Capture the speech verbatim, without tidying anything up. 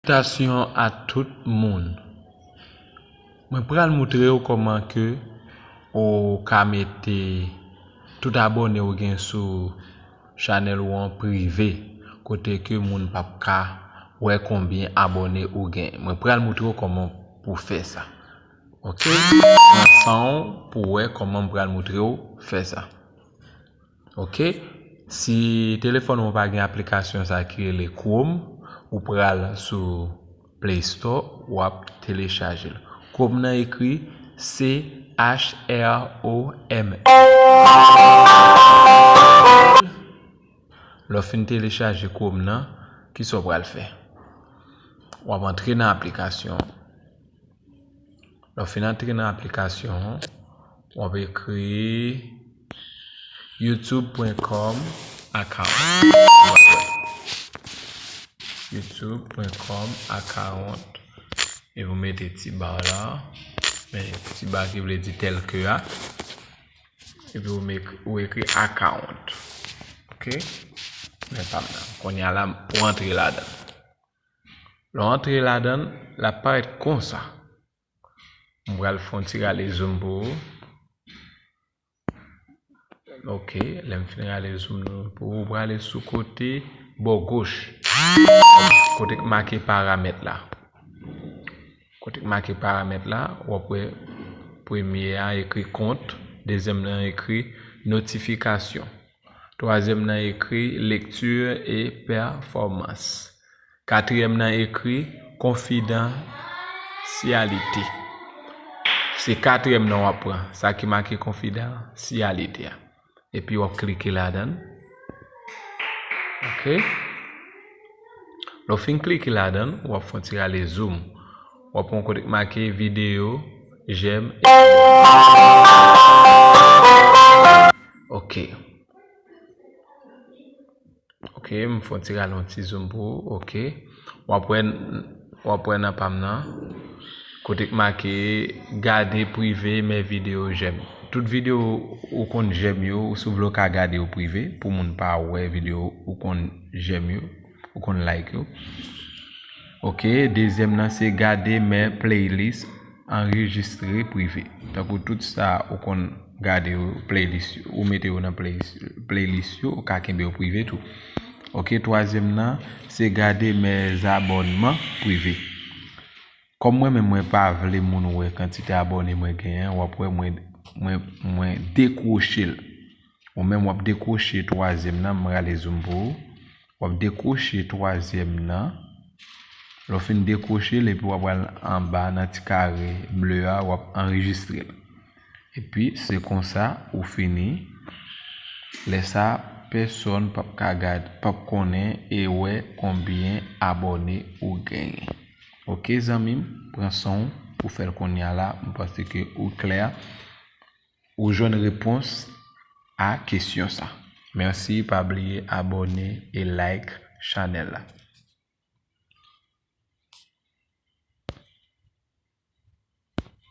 Salitations à tout moun. Mwen pral moutre w kòman ke ou ka mete tout abòne ou gen sou chanèl ou an prive, kote ke moun p ap ka wè konbyen abòne ou gen. Mwen pral moutre w kòman pou fè sa. Ok? Pran san w pou wè kòman m pral moutre w fè sa. Ok? Si telefòn ou pa gen aplikasyon sa ki rele Chrome, ou pral sou Play Store, w ap telechaje l. Chrome nan ekri C H R O M E. Lè w fin telechaje Chrome nan, kisa w pral fè? W ap antre nan aplikasyon an. Lè w fin antre nan aplikasyon an, w ap ekri youtube pwen kòm account. Youtube pwen kòm account. Epi w mete ti ba la. Men ti ba ki vle di tel que a. Epi w, ou ekri account. Ok? Men pa m nan. Kounye a la, ou antre ladan l. Lè w antre ladan l, l ap parèt konsa. M pral fè yon ti rale zoom pou ou. Ok, lè m fin rale zoom nan pou ou, ou prale sou kote bò goch. Kote k make paramèt la. Kote k make paramèt la, w ap wè premye a ekri kont, dezyèm nan ekri notifikasyon. Twazyèm nan ekri lecture et performance. Katriyèm nan ekri konfidansyalite. Se katriyèm nan w ap pran, sa ki make konfidansyalite a. Epi w ap klike ladan l. Ok. Lè w fin klike ladan l, w ap fè yon ti rale zoom. W ap pran kote k make videyo, j'aime, e abòne. Ok. Ok, m fè yon ti rale yon ti zoom pou ou. Ok. W ap wè, w ap wè nan pa m nan. Kote k make gade prive mes vidéos j'aime. Tout videyo ou konn j'aime yo, si w vle w ka gade yo prive, pou moun pa wè videyo ou konn j'aime yo, ou konn like yo. Ok, dezyèm nan se gade mes playlists enregistrés privés. Tankou tout sa ou konn gade yo, playlist yo, ou mete yo nan playlist, playlist yo, ou ka kenbe yo prive tou. Ok, twazyèm nan, se gade mes abonnements privés. Kòm mwen menm mwen pa vle moun wè kantite abòne mwen genyen, w ap wè mwen, mwen, mwen dekwoche l. Ou menm w ap dekwoche twazyèm nan, m rale zoom pou ou. W ap dekwoche twazyèm nan. Lè w fin dekwoche l, epi w ap al anba nan ti kare ble a, w ap anrejistre l. Epi se konsa ou fini. Lè sa, pèsonn p ap ka gad, p ap konnen e wè konbyen abòne ou genyen. Ok zanmi m, pran san w pou fè l kounye a la, m panse ke ou klè, ou jwenn repons a kesyon sa. Mèsi, pa bliye abòne e like chanèl la.